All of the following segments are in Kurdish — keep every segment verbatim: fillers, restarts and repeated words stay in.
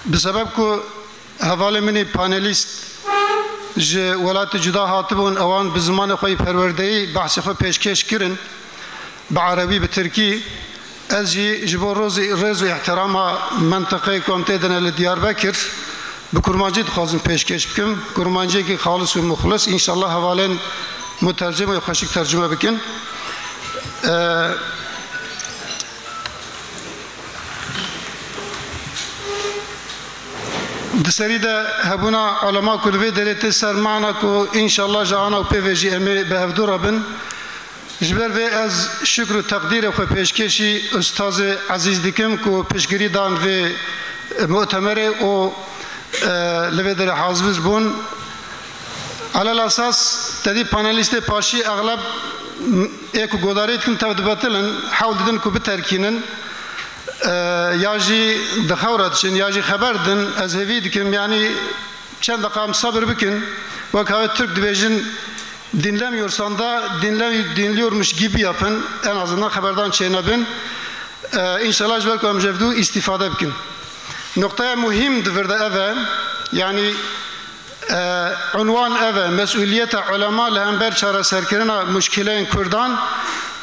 Bi sebeb ku hevalê min ê panelîst ji welatê cuda hatibûn, ewan bi zimanê xwe yê perwerdeyî behsê xwe pêşkêş kirin, bi erebî, bi tirkî. Ez jî ji bo rozî, rêz û îhtirama mentiqeyê ku em tê de ne li Diyarbekir, bi kurmancî dixwazim pêşkêş bikim. Kurmanciyekî xalis û muxlis, înşallah hevalên mutercim wê xweşik tercime bikin. Ee, Di serî de hebûna ulema ku li vê derê tê ser mana ku înşallah ji ana û pê ve jî em ê bi hevdû re bin. Ji ber vê ez şikr û teqdîrê xwe pêşkêşî ustazê ezîz dikim ku piştgirî dan vê mutemerê û, e, li vê derê hazir bûn. Alel esas, tedî panelîstê paşî exleb ê ku godarî dikin tev dibetilin, hewl didin ku biterkînin, e, ya jî di xew re diçin, ya jî xeber didin. Ez hêvî dikim, yanî çend deqa em sebir bikin, wek havê Tirk dibêjin, dinlemiyorsan da dinle-, dinliyormuş gibi yapın, en azından xeberdan çênebin. E, înşallah ji ber ku em ji hevdû îstîfade bikin. Noqteya muhîm di vir de ev e, yanî, e, unwan ev e, mesûliyeta ulema li hember çareserkirina muşkileyên Kurdan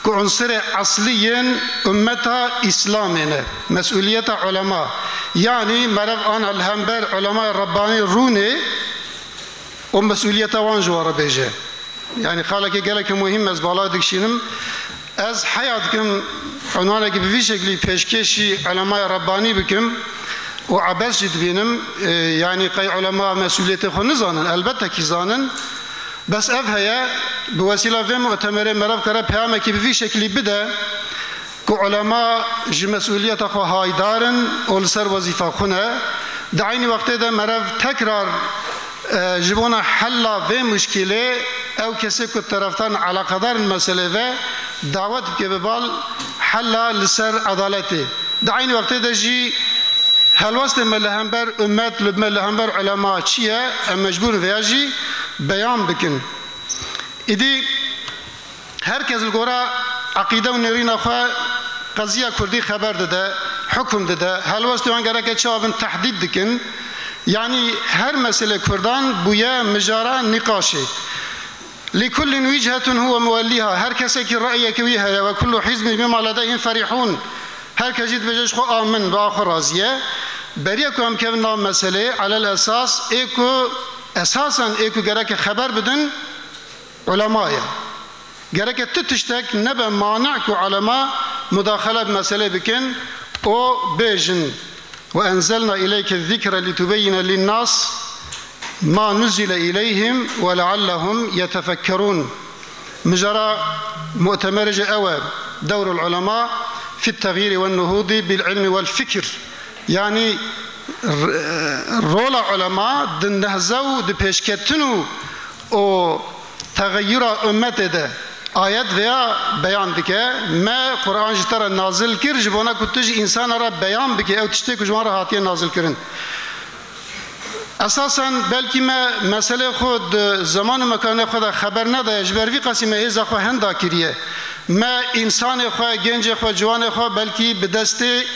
ku unsirê eslî yên ummeta Îslamê ne. Mesûliyeta ulema. Yanî meriv ana li hember ulemaya Rebbanî rûnê û mesûliyeta wan ji wan re bêje. Yanî xalekê gelekî muhîm ez bala dikişînim. Ez heya dikim unwanekî bi vî şeklî pêşkêşî ulemaya Rebbanî bikim û ebes jî dibînim. E, yanî qey ulema mesûliyetê xwe nizanin? Elbette kî zanin. Bes ev heye, bi wesîla vê mutemerê meriv kare peyamekî bi vî şeklî bide ku ulema ji mesûliyeta xwe haydar in û li ser wezîfa xwe ne. Di eynî wextê de meriv tekrar, e, ji bona hela vê muşkilê ew kesê ku terefdarên eleqedar in meselê ve dawet bike bi bal hela li ser edaletê. Di eynî wextê de jî helwestê me li hember ummet, li me, li hember ulema çi ye, em mecbûr in vêya jî beyan bikin. Îdî her kes li gora eqîde û nêrîna xwe qeziya Kurdî xeber dide, hukum dide, helwestê wan gereke çawa bin tehdîd dikin. Yanî her meselê Kurdan bûye mijara nîqaşê. لكل وجهة هو موليها. Her kesekî reyekî wî heye, وكل حزب بما لديهم فرحون. Her kes jî dibêje ji xwe a min, bi a xwe razî ye. Beriya ku em kevin nav meselê, elel esas ê ku, esasen ê ku gereke xeber bidin, ulema ye. Gereke tu tiştek nebe mane ku ulema mudaxele bi meselê bikin û bêjin, وأنزلنا إليك الذكر لتبين للناس ما نزل إليهم ولعلهم يتفكرون. Mijara mutemerê jî ew e, دور العلماء في التغيير والنهوض بالعلم والفكر. Yanî r-, rola ulema di nehze û di pêşketin û, û texeyura ummetê de. Ayet vêya beyan dike, me Quran ji te re nazil kir, ji bona ku tu ji însana re beyan bikî ew tiştê ku ji wan re hatiye nazilkirin. Esasen belkî me meselê xwe di zeman û mekanê xwe de xeber nedaye, ji ber vî qasî me hêza xwe henda kiriye. Me însanê xwe, gencê xwe, ciwanê xwe belkî bi destê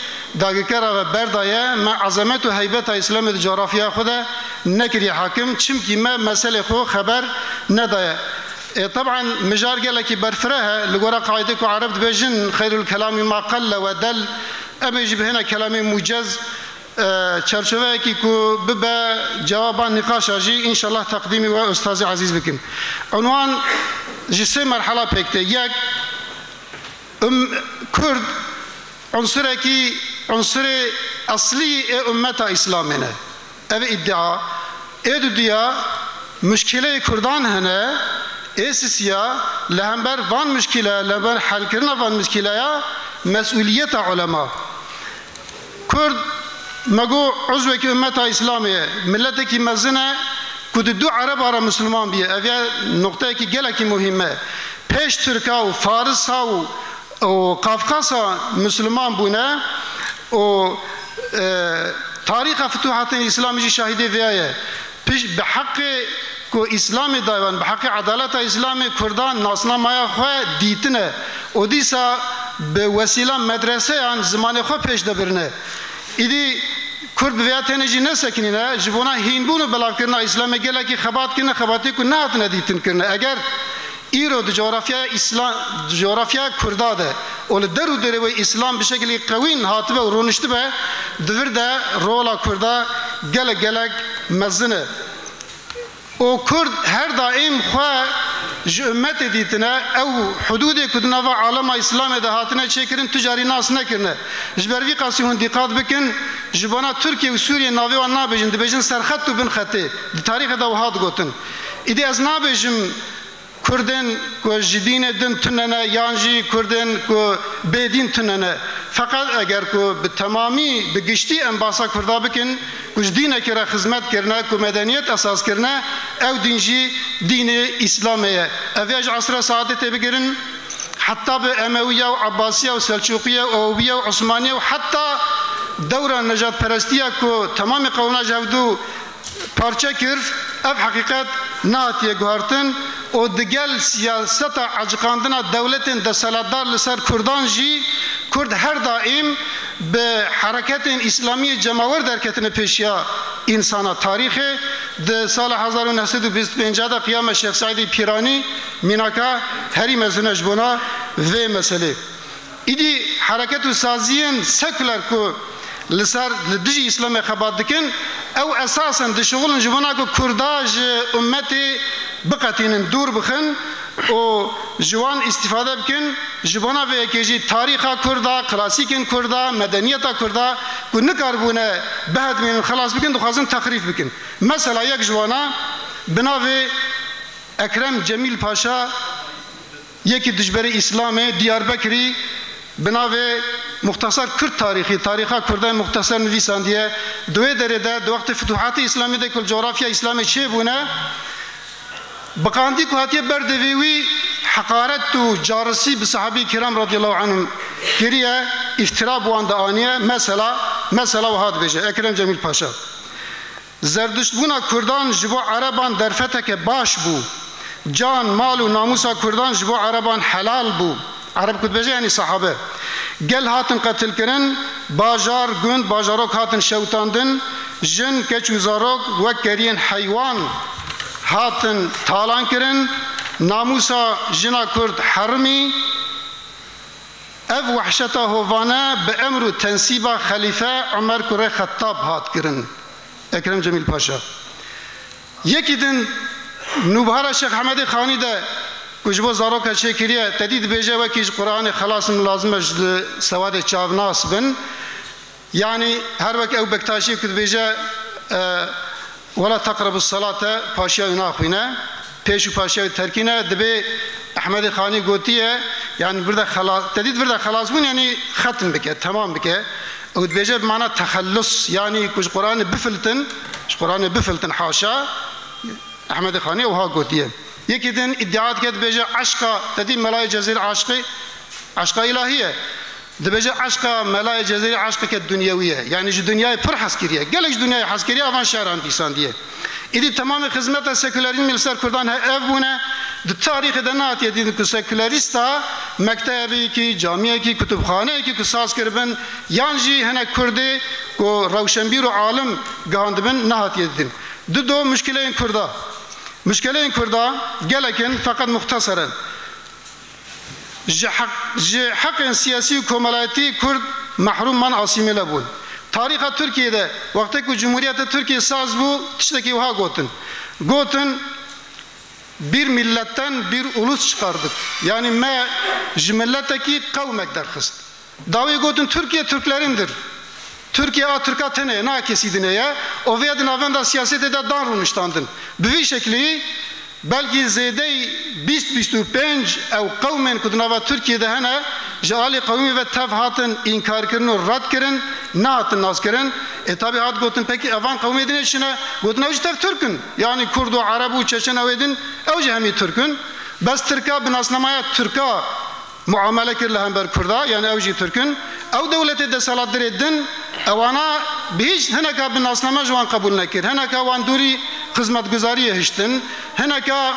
dagirkera ve berdaye, me ezemet û heybeta Îslamê di coğrafyaya xwe de nekiriye hakim, çimkî me meselê xwe xeber nedaye. E, teban mijar gelekî berfireh e, li gora qaîdê ku Ereb dibêjin, "Xeyrul kelami ma qelle ve del", em ê jî bihêne kelamê mucez, e, çerçoveyekî ku bibe cewaba nîqaşa jî, înşallah teqdîmî we ustazê ezîz bikin. Unwan ji sê merhela pêk tê. Yek, Üm-, Kurd unsurekî, unsurê eslî ê ummeta Îslamê ne. Ev îdia. Ê dudiya, muşkileyê Kurdan hene, ê sisiya, li hember van muşkile, li hember helkirina van muşkileya, mesûliyeta ulema. Kurd, me got, uzvekî ummeta Îslamê ye, miletekî mezin e ku di du Ereba re Misliman bûye. Ev ya noqteyekî gelekî muhîm e. Pêş Tirka û Farisa û, û Qafqasa Misliman bûne û, e, tarîxa futuhatên Îslamî jî şahidê vêya ye. Pişt bi heqê ku Îslamê daye wan, bi heqê edaleta Îslamê Kurdan nasnamaya xwe dîtine û dîsa bi wesîla medreseyan zimanê xwe pêş de birine. Îdî Kurd bi vêya tenê jî nesekinîne, ji bona hînbûn û belavkirina Îslamê gelekî xebat kirine, xebatê ku nehatine dîtin kirine. Eger îro di coğrafyaya Îsla-, di coğrafyaya Kurda de û li der û derê wê Îslam bi şekilî qewîn hatibe û rûniştibe, di vir de rola Kurda gelek gelek mezin e. Û Kurd her daîm xwe ji ummetê dîtine, ew hudûdê ku di nava alema Îslamê de hatine çêkirin, tu carî nas nekirine. Ji ber vî qasî hûn dîqat bikin, ji bona Tirkiye û Sûriye navê wan nabêjin, dibêjin serxet û bin xetê. Di tarîxê de wiha digotin. Îdî ez nabêjim Kurdên ku ji dînê din tune ne, yan jî Kurdên ku bêdîn tune ne. Feqet eger ku bi temamî, bi giştî em basa Kurda bikin, ku ji dînekê re xizmet kirine, ku medeniyet esas kirine, ew dîn jî dînê Îslamê ye. Ev ya ji esra saetê tê bigirin, heta bi Emewiya û Abbasiya û Selçûqiya û Ewibiya û Osmaniya û heta dewra nejadperestiya ku temamê qewmina ji hevdû parçe kir, ev heqîqet nehatiye guhartin û digel siyaseta eciqandina dewletên desthilatdar li ser Kurdan jî, Kurd her daîm bi hereketên îslamiyê cemawer derketine pêşiya însana tarîxê. Di sala hezar û neh sed û bîst û pênc de qiyama Şêx Seîdê Pîranî mînaka herî mezin e ji bona vê meselê. Îdî hereket û saziyên sekuler ku li ser, li dijî Îslamê xebat dikin, ew esasen dişixulin ji bona ku Kurda ji ummetê biqetînin, dûr bixin û ji wan îstîfade bikin, ji bona vê yekê jî tarîxa Kurda, klasîkên Kurda, medeniyeta Kurda ku nikaribûne bihedimînin, xelas bikin, dixwazin texrîf bikin. Mesela yek ji wana bi navê Ekrem Cemîl Paşa, yekî dijberê Îslamê, Diyarbekirî, bi navê Muxtesar Kürt Tarîxî, Tarîxa Kurdan Muxtesar nivîsandiye. Di wê derê de, di wextê Futuhatê Îslamî de ku li coğrafya Îslamê çêbûne, bi qandî ku hatiye ber devê wî, heqaret û carisî bi sahabî kiram radiyallahu anhum kiriye, îftira bi wan de aniye. Mesela, mesela wiha dibêje Ekrem Cemîl Paşa. Zerdiştbûna Kurdan ji bo Ereban derfeteke baş bû. Can, mal û namûsa Kurdan ji bo Ereban helal bû. Ereb ku dibêje, yanî sahabe. Gel hatin qetilkirin, bajar, gund, bajarok hatin şewitandin, jin, keç û zarok wek keriyên heywan hatin talankirin, namûsa jina Kurd herimî. Ev wehşeta hovane bi emr û tensîba Xelîfe Omer kurê Xettab hat kirin. Ekrem Cemîl Paşa. Yekî din Nûbihara Şêx Ehmedê Xanî de ku ji bo zaroka çêkiriye, te dî dibêje, wekî ji Quranê xelas im, lazim e ji li sewadê çav nas bin. Yanî her wek ew Bektaşî ku dibêje, e, "Wela teqrebu selate", paşiya wî naxwîne, pêş û paşiya wî terkîne, dibê Ehmedê Xanî gotiye, yanî vir de xela-, te dît vir de xelas bûn, yanî xetm bike, temam bike. Ew dibêje bi mana texellus, yanî ku ji Quranê bifiltin, ji Quranê bifiltin, haşa, Ehmedê Xanî wiha gotiye. Yekî din îdia dike, dibêje eşqa, te dî Melayê Cezîrê eşqê, eşqa îlahî ye. Dibêje eşqa Melayê Cezîrê eşqeke dunyewî ye. Yanî ji dinyayê pir hez kiriye. Gelek ji dinyayê hez kiriye, evan şeran dîsandiye. Îdî temamê xizmeta sekülerîzmê li ser Kurdan he ev bûne. Di tarîxê de nehatiye dîtin ku sekülerîsta mektebekî, camiyekî, kutubxaneyekî ku saz kiribin, yan jî hinek Kurdê ku rewşenbîr û alim gihandibin, nehatiye dîtin. Dido, muşkileyên Kurda. Muşkileyên Kurda gelek in, feqet muxteser in. Ji heq-, ji heqên siyasî û komelayetî Kurd mehrûm man, asîmîle bûn. Tarîxa Tirkiyê de, wextê ku Cumhuriyeta Tirkiye saz bû, tiştekî wiha gotin. Gotin, "Bir milletten bir ulus çıkardık." Yanî me ji milletekî qewmek derxist. Dawî gotin, "Türkiye Türklerindir." Tirkiye a Tirka tenê ye, na kesî dinê ye. Û vê di navenda siyasetê de dan rûniştandin. Bi vî şeklî belkî zêdeyî bîst bîst û pênc ew qewmên ku di nava Tirkiyê de hene, ji alî qewimê ve tev hatin înkarkirin û redkirin, nehatin naskirin. Ê tabî hat gotin, "Pekî evan qewmê dinê çi ne?" Gotin, "Ew jî tev Tirk in. Yanî Kurd û Ereb û Çeçen ew ê din, ew jî hemî Tirk in." Bes Tirka bi nasnamaya Tirka muamele kir li hember Kurda, yanî ew jî Tirk in. Ew dewletê desthilatdarê din, ewana bi hîç hineka bi nasname ji wan qebûl nekir. Hineka wan dûrî xizmetguzariyê hiştin. Hineka,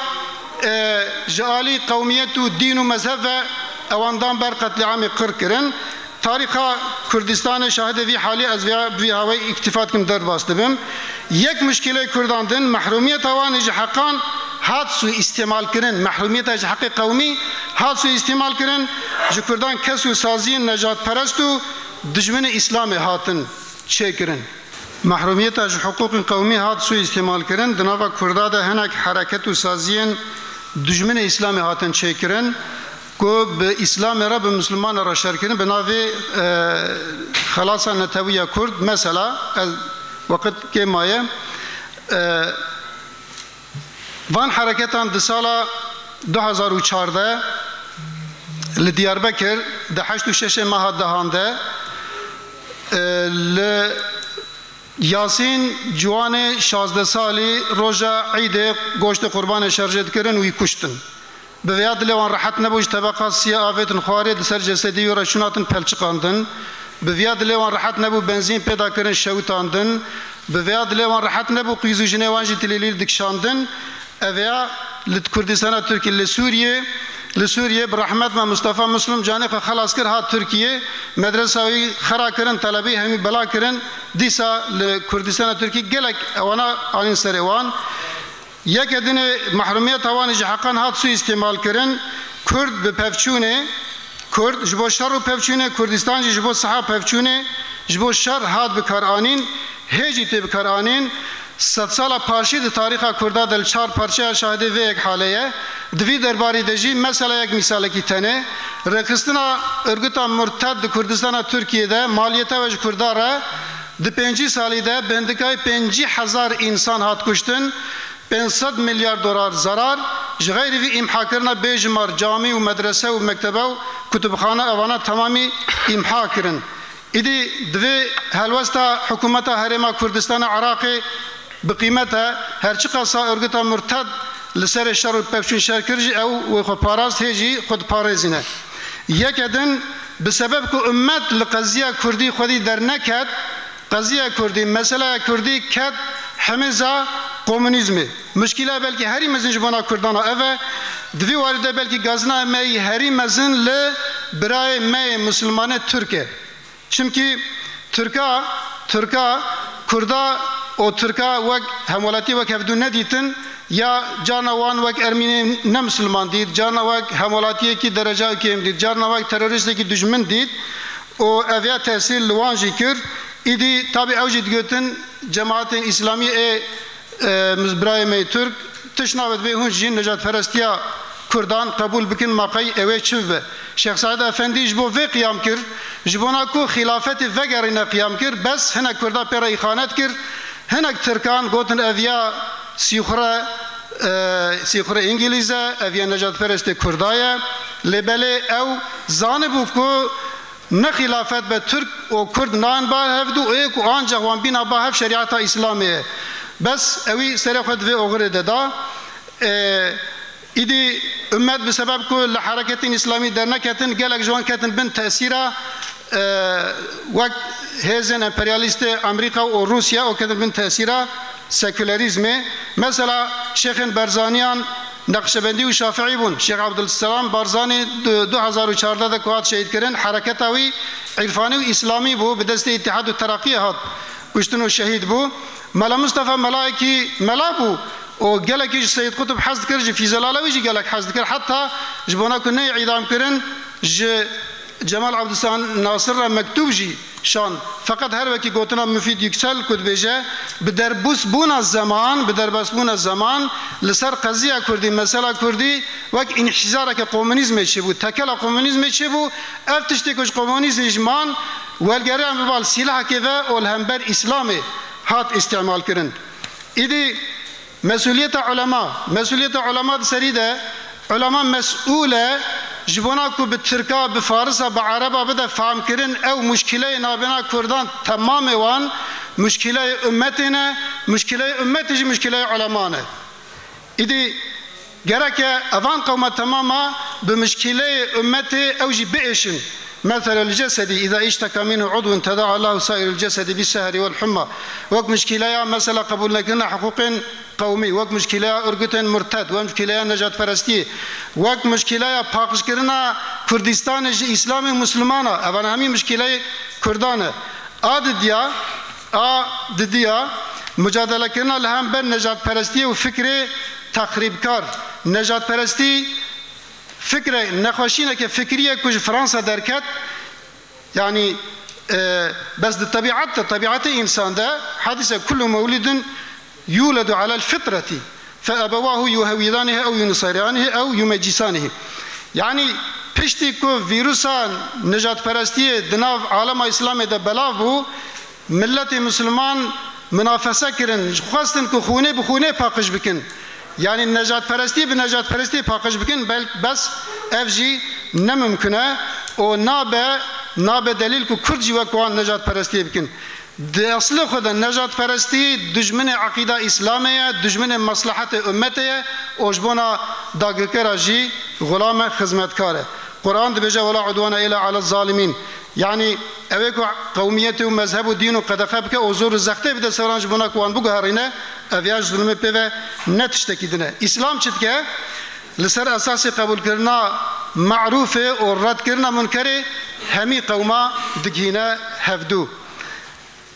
e, ji alî qewmiyet û dîn û mezheb ve ewan dan ber qetlîamê qir kirin. Tarîxa Kurdistanê şahidê vî halî, ez vîya, bi vî hawayî îktîfa dikim, derbas dibim. Yek muşkîlê Kurdan din, mehrûmiyeta wan ê ji heqan hat suîîstîmal kirin. Mehrûmiyeta ji heqê qewmî hat suîîstîmal kirin. Ji Kurdan kes û saziyên nejadperest û dijminê Îslamê hatin çêkirin. Mehrûmiyeta ji hiqûqên qewmî hat suîîstîmal kirin. Di nava Kurda de hinek hereket û saziyên dijminê Îslamê hatin çêkirin ku bi Îslamê re, bi Mislimanê re şer kirin, bi navê, e, Xelasa Netewiya Kurd. Mesela, ez, weqit kêm maye. E, van hereketan di sala du hazar û çardeh li Diyarbekir, di heşt û şeşê meha dehan de, e, li Yasîn Ciwanê şazdeh salî roja Îdê goştê qurbanê şerjê dikirin û wî kuştin. Bi vêya dilê wan rehet nebû, ji tebeqa siyê avêtin xwarê, di ser cesedê wî re şûnatin pelçiqandin. Bi vêya dilê wan rehet nebû, benzîn pê da kirin, şewitandin. Bi vêya dilê wan rehet nebû, qîz û jinê wan jî tilîlî dikişandin. Ev ya li Kurdistana Tirkî, li Sûriyê, li Sûriyê bi rehmet me Mustafa Muslim canê xwe xelas kir, hat Tirkiyê, medresa wî xera kirin, telebî hemî bela kirin, dîsa li Kurdistana Tirkî gelek ewana anîn serê wan. Yeke dinê mehrûmiyeta wan ji heqan hat suîîstîmal kirin, Kurd bi pevçûnê, Kurd ji bo şer û pevçûnê, Kurdistan jî ji bo siha pevçûnê, ji bo şer hat bikaranîn, hê jî tê bikaranîn. Sedsala paşî di tarîxa Kurda de li çar parçeya şahidê vê yek halê ye. Di vî derbarî de jî mesela yek mîsalekî tenê, rêxistina örgüta murted di Kurdistana Tirkiyê de maliyeta we ji Kurda re di pêncî salî de bi hindikayê pêncî hezar însan hat kuştin, pênc sed milyar dolar zarar, ji xeyrî vî îmhakirina bêjimar camî û medrese û mektebe û kutubxane, evana temamî îmha kirin. Îdî divê helwesta hikûmeta Herêma Kurdistana Iraqê bi qîmet e, her çiqasa örgüta murted li serê şer û pevçûn şer kir jî ew wê xwe parast, hê jî xwe diparêzîne. Yeke din, bi sebeb ku ummet li qeziya Kurdî xwedî derneket, qeziya Kurdî, meseleya Kurdî ket hemiza komunîzmê. Muşkîla belkî herî mezin ji bona Kurdana ev e. Di vî warî de belkî gazina me yî herî mezin li birayê me yê Musulmanê Tirk e. Çimkî Tirka, Tirka, Kurda û Tirka wek hemwelatiyê wek hevdû nedîtin, ya carna wan wek Ermînê ne Musulman dît, carna wek hemwelatiyekî dereca kêm dît, carna wek terorîstekî dijmin dît û ev ya tesîr li wan jî kir. Îdî tabî ew jî digotin cemaetên Îslamî ê, e, biz birayê me yê Tirk, tişt nabe, divê hûn jî nijadperestiya Kurdan qebûl bikin, ma qey ew ê çi bibe. Şêx Seîd Efendî ji bo vê qiyam kir, ji bona ku xîlafetê vegerîne qiyam kir, bes hinek Kurda pê re îxanet kir, hinek Tirkan gotin ev ya sîxure, e, sîxure Îngilîz e, ev ya nijadperestê Kurda ye. Lê belê ew zanibû ku ne xîlafet be, Tirk û Kurd nayên ba hevdû û ê ku ancax wan bîna ba hev şerîeta Îslamê ye. Bes ewî serê xwe di vê oxirê de da. E, îdî ummet bi sebeb ku li hereketên Îslamî derneketin, gelek ji wan ketin bin tesîra, e, wek hêzên emperyalîstê Amerîka û Rûsya û ketin bin tesîra sekülerîzmê. Mesela Şêxên Berzaniyan Neqşebendî û Şafiî bûn. Şêx Ebdulselam Barzanî du, du hezar û çardeh de ku hat şehîdkirin, hereketa wî îrfanî û îslamî bû, bi destê Îtîhad û Tereqiyê hat kuştin û şehîd bû. Mela Mustafa melayekî mela bû û gelekî ji Seyîd Qutb hez dikir, ji Fîzul Alewî jî gelek hez dikir. Heta ji bona ku neyê îdam kirin, ji Cemal Abdulselam Nasir re mektûb jî şand. Feqet her wekî gotina Mufîd Yüksel ku dibêje, bi derbasbûna zeman, bi derbasbûna zeman li ser qeziya Kurdî, mesela Kurdî wek înhîzareke komunîzmê çêbû, tekela komunîzmê çêbû, ev tiştê ku ji komunîzmê jî man, welgeriyan biba li sîlahekê ve û li hember Îslamê hat îstîmal kirin. Îdî Mesuliyeta ulema, mesuliyeta ulema di serî de, ulema mesûl e ji bona ku bi tirka, bi farisa, bi ereba bide fehmkirin ew muşkileyê nabêna kurdan temamê wan muşkileyê ummetê ne, muşkileyê ummetê jî muşkileyê ulema ne. Îdî gereke evan qewma temama bi muşkileyê ummetê ew jî biêşin. Mesela الجسد إذا اشتكى منه عضو تداعى له سائر الجسد بالسهر والحمى. Wek muşkileya mesela qebûlnekirina hiqûqên qewmî, wek muşkileya örgütên murted, wek muşkileya nejadperestiyê, wek muşkileya paqijkirina Kurdistanê ji Îslamê û Muslimana. Evan hemî muşkileyê Kurdan e. A didiya, a didiya mucadelekirina li hember nejadperestiyê û fikrê texrîbkar. Nejadperestî fikre, nexweşîneke fikrî ye ku ji Fransa derket. Yanî, e, bes di tebiat de, tebiatê însan de, hadîse kullu mewlidin yuledu alel fitreti fe ebewahu yuhewidanihi ew yunusiranihi ew yumecîsanihi. Yanî piştî ku vîrusa nijadperestiyê di nav alema Îslamê de belav bû, miletê Misliman minafese kirin, xwestin ku xûnê bi xûnê paqij bikin. Yanî nejadperestî bi nejadperestî paqij bikin, bel-, bes ev jî ne mimkun e û nabe, nabe delîl ku Kurd jî wek wan nejadperestiyê bikin. Di eslê xwe de nejadperestî dijminê eqîda Îslamê ye, dijminê meslehetê ummetê ye û ji bona dagirkera jî xulam e, xizmetkar e. Quran dibêje, "Wela udwana illa ala zalimîn." Yanî ew ê ku qewmiyetê û mezheb û dîn û qedexe bike û zor û zextê bide seran ji bona ku wan biguherîne, ev ya ji zulmê pê ve ne tiştekî din e. Îslam çi dike? Li ser esasê qebûlkirina merûfê û redkirina munkerê hemî qewma digihîne hevdû.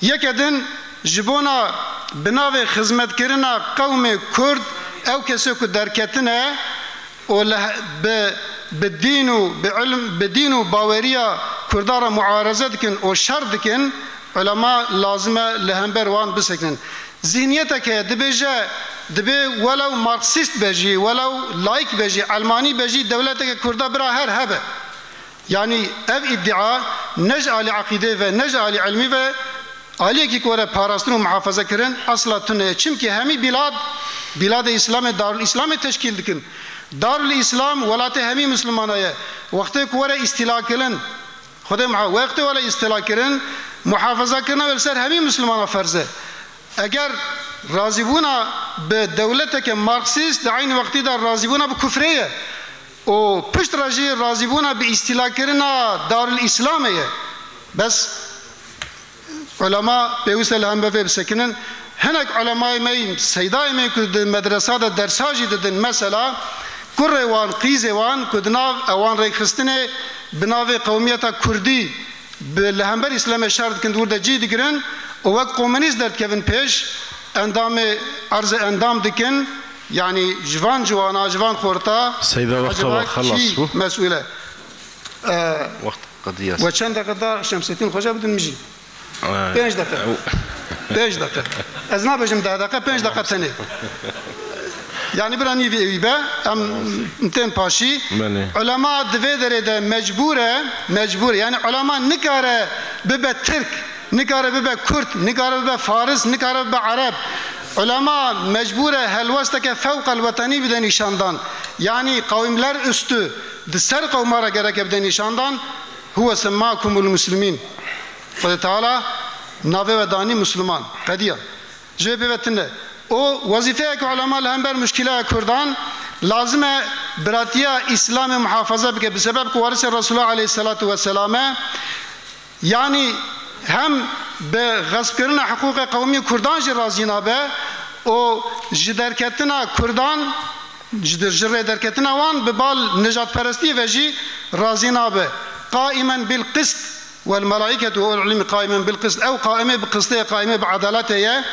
Yeke din ji bona bi navê xizmetkirina qewmê Kurd ew kesê ku derketine û li he-, bi, bi dîn û bi ilm, bi dîn û baweriya Kurdan re muareze dikin û şer dikin, ulema lazim e li hember wan bisekinin. Zihniyeteke dibêje, dibê welew marksîst be jî, welew laîk be jî, elmanî be jî, dewleteke Kurda bira her hebe. Yanî ev îdia ne ji alî eqîdê ve, ne ji alî ilmî ve aliyekî ku were parastin û muhafaza kirin esla tune ye. Çimkî hemî bîlad, bîladê Îslamê, Darul Îslamê teşkîl dikin. Darul Îslam welatê hemî Mislimana ye. Wextê ku were îstîla kirin, Xwedê muha-, wextê were îstîla kirin, muhafaza kirina wê li ser hemî Mislimana ferz e. Eger razîbûna bi dewleteke marksîst di eynî wextî de razîbûna bi kufrê ye û pişt re jî razîbûna bi îstîlakirina Darul Îslamê ye. Bes ulema pêwîst e li hember vê bisekinin. Hinek ulemayê me yên, seydayê me ku di medresa de dersa jî didin, mesela kurê wan, qîzê wan ku di nav ewan rêkxistinê bi navê qewmiyeta kurdî bi, li hember Îslamê şer dikin, di wir de cî digirin û wek komunîst derdikevin pêş, endamê erzê endam dikin, yanî ji van ciwana, ji van xorta, Seyda, wexta acaba we xelas kî bû. Mesûl e? Ee, Wext qediya. We çend deqe da Şemsettin Xoca bidin min jî? Ee, Pênc deqe. ew- Pênc deqe. Ez nabêjim deh deqe, pênc deqe tenê. Yanî bira nîvî ewî be, em tên paşî. Belê. Ulema di vê derê de mecbûr e, mecbûr e. Yanî ulema nikare bibe Tirk, nikare bibe Kurd, nikare bibe Faris, nikare bibe Ereb. Ulema mecbûr e helwesteke fewqelwetenî bide nîşandan. Yanî qewimler üstü di ser qewma re gereke bide nîşandan. Huwe semmakumul muslimîn. Xwedê Teala navê we danî Misliman. Qediya. Ji vê pê ve tune. Û wezîfeya ku ulema li hember muşkîleya Kurdan lazim e biratiya Îslamê muhafaza bike, bi sebeb ku warisê Resulullah aleyhisselatu vesselam e, yanî hem bi xespkirina hiqûqê qewmî Kurdan jî razî nabe û ji derketina Kurdan, ji, ji rêderketina wan bi bal nijadperestiyê ve jî razî nabe. Qaimen bil qist. Wel melaîketu û ulul ilmi qaimen bil qist. Ew qaimê bi qistê ye, qaimê bi edaletê ye.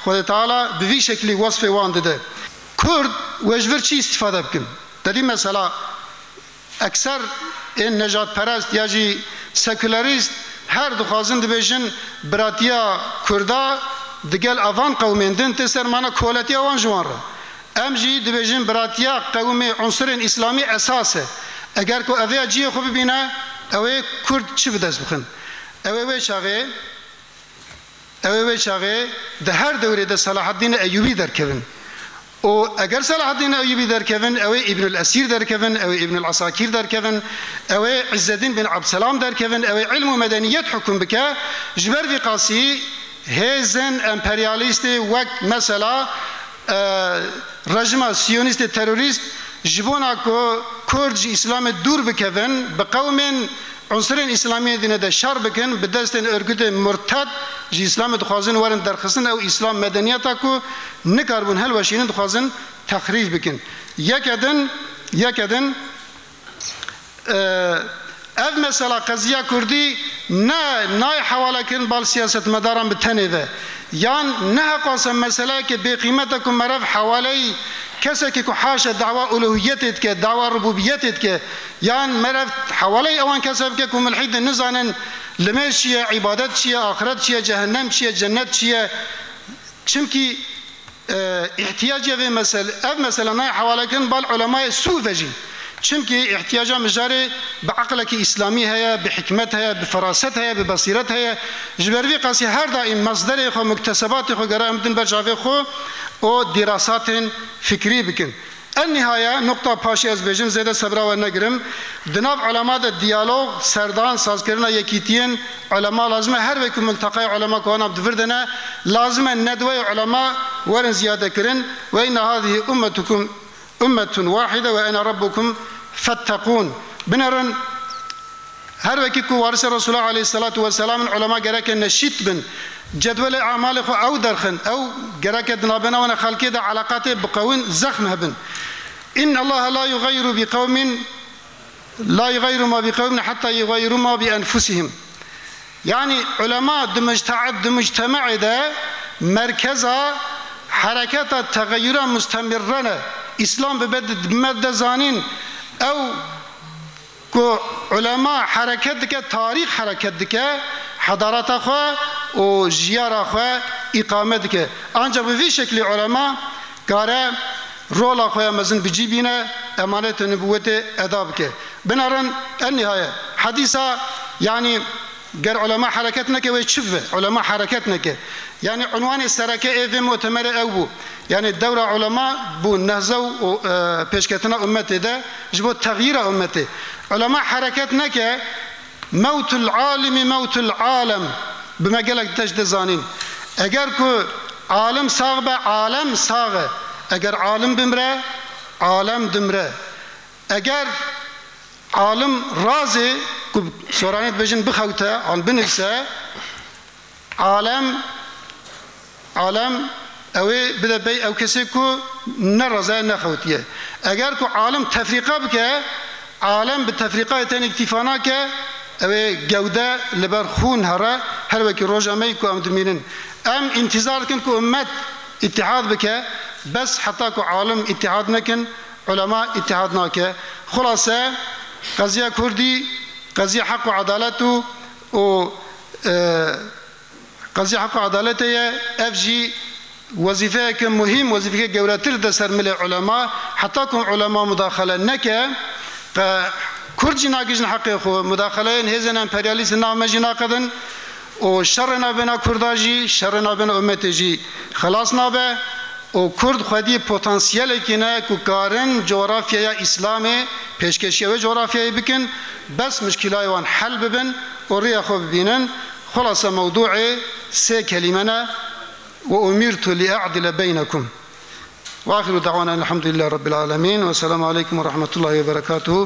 Xwedê Teala bi vî şeklî wesfê wan dide. Kurd wê ji vir çi îstîfade bikin? Te dî mesela ekser ên nejadperest ya jî sekulerîst her dixwazin dibêjin biratiya Kurda digel avan qewmên din tê ser mana koletiya wan ji wan re. Em jî dibêjin biratiya qewimê unsurên îslamî esas e. Eger ku ev ya cihê xwe bibîne, ew ê Kurd çi bi dest bixin? Ew ê wê çaxê, ew ê wê çaxê di her dewrê de Selahaddîn Eyyûbî derkevin. Û eger Selahaddîn Eyyûbî derkevin, ew ê Îbnul Esîr derkevin, ew ê Îbnul Esakîr derkevin, ew ê Îzzedîn bin Abdselam derkevin, ew ê ilm û medeniyet hukm bike, ji ber vî qasî hêzên emperyalîstê wek mesela, e, rejima siyonîstê terorîst ji bona ku Kurd ji Îslamê dûr bikevin, bi qewmên unsurên Îslamiyê dîne de şer bikin, bi destên örgütên murted ji Îslamê dixwazin werin derxistin ew Îslam medeniyeta ku nikaribûn hilweşînin dixwazin texrîb bikin. Yeke din, yeke din, e, Ev mesela qeziya kurdî ne nayê hewalekirin bal siyasetmedaran bi tenê ve. Yan ne heqasa meseleyeke bêqîmet e ku merev hewaleyî kesekî ku haşa dawa uluhiyetê dike, dawa rububiyetê dike, yan merev hewaleyî ewan kese bike ku mulhîdin nizanin limêj çi ye, îbadet çi ye, axiret çi ye, cehennem çi ye, cennet çi ye. Çimkî e, îhtiyacê vê mesel-, ev mesela nayê hewalekirin bal ulemayê sû ve jî. Çimkî îhtiyaca mijarê bi eqlekî îslamî heye, bi hikmet heye, bi feraset heye, bi besîret heye. Ji ber vî qasî her daîm mesderê xwe, muktesebatê xwe gere em bidin ber çavê xwe û dîrasatên fikrî bikin. En nîhaye, nuqta paşê ez bêjim, zêde sebra we negirim. Di nav ulema de diyalog, serdan, sazkirina yekîtiyên ulema lazim e. Her wekî multeqayê ulema ku wana di vir de ne, lazim e nedweyê ulema werin ziyade kirin. Ve inne hâzihî ummetukum ummetun wahide ve ene rabbukum fettekûn. Binerin, her wekî ku warisê Resulullah aleyhissalatu vesselam in, ulema gereke neşît bin. Cedwelê amalê xwe ew derxin. Ew gereke di navbena wana xelkê de eleqatê biqewin, zexm hebin. İnne Allahe la yugayiru bi qewmin, la yugayiru ma bi qewmin hatta yugayiru ma bi enfusihim. Yanî ulema di mujte-, di mujtemeê de merkeza hereketa texeyura mustemirre ne. Îslam bibe di me de zanîn. Ew ku ulema hereket dike, tarîx hereket dike, hedareta xwe û jiyara xwe îqame dike. Ancak bi vî şeklî ulema kare rola xwe ya mezin bi cî bîne, emanetê nubûwetê eda bike. Binerin, en nîhaye, hedîsa, yanî, ger ulema hereket neke, wê çi bibe? Ulema hereket neke. Yanî unwanê sereke ê vê mutemerê ew bû. Yanî dewra ulema bû nehze û, e, pêşketina ummetê de ji bo texyîra ummetê. Ulema hereket neke, mewtul alimi mewtul alem. Bi me gelek tişt dizanîn. Eger ku alim sax be, alem sax e. Eger alim bimre, alem dimre. Eger alim razê, ku soranê dibêjin bixewte, an binivîse, alem, alem ew ê bide pey ew kesê ku ne razaye, ne xewtiye. Eger ku alim tefrîqa bike, alem bi tefrîqayê tenê îktîfa nake, ew ê gewde li ber xûn here, her wekî roja me yî ku em dimînin. Em întîzar dikin ku ummet îtîhad bike, bes heta ku alim îtîhad nekin, ulema îtîhad nake. Xulase, qeziya kurdî, qeziya heq û edalet û, û, e, qeziya heq û edaletê ye. Ev jî wezîfeyeke muhîm, wezîfeke gewretir de ser milê ulema. Heta ku ulema mudaxele neke, qe-, kurd jî nagihîjin heqê xwe. Mudaxeleyên hêzên emperyalîst nav me jî naqedin û şerê navbêna kurda jî, şerê navbêna ummetê jî xelas nabe. Û kurd xwedî potansiyelekî ne ku karin cografyaya Îslamê, pêşkêşiya wê cografyayê bikin, bes mişkîlayê wan hel bibin û rêya xwe bibînin. Xulase mewdûê sê kelîme ne, "Ve umirtu li e'dile beynekum." Ve axiru da'wana elhamdülillahi rabbil alemin. Ve selamu aleykum ve rahmetullahi ve berekatuhu.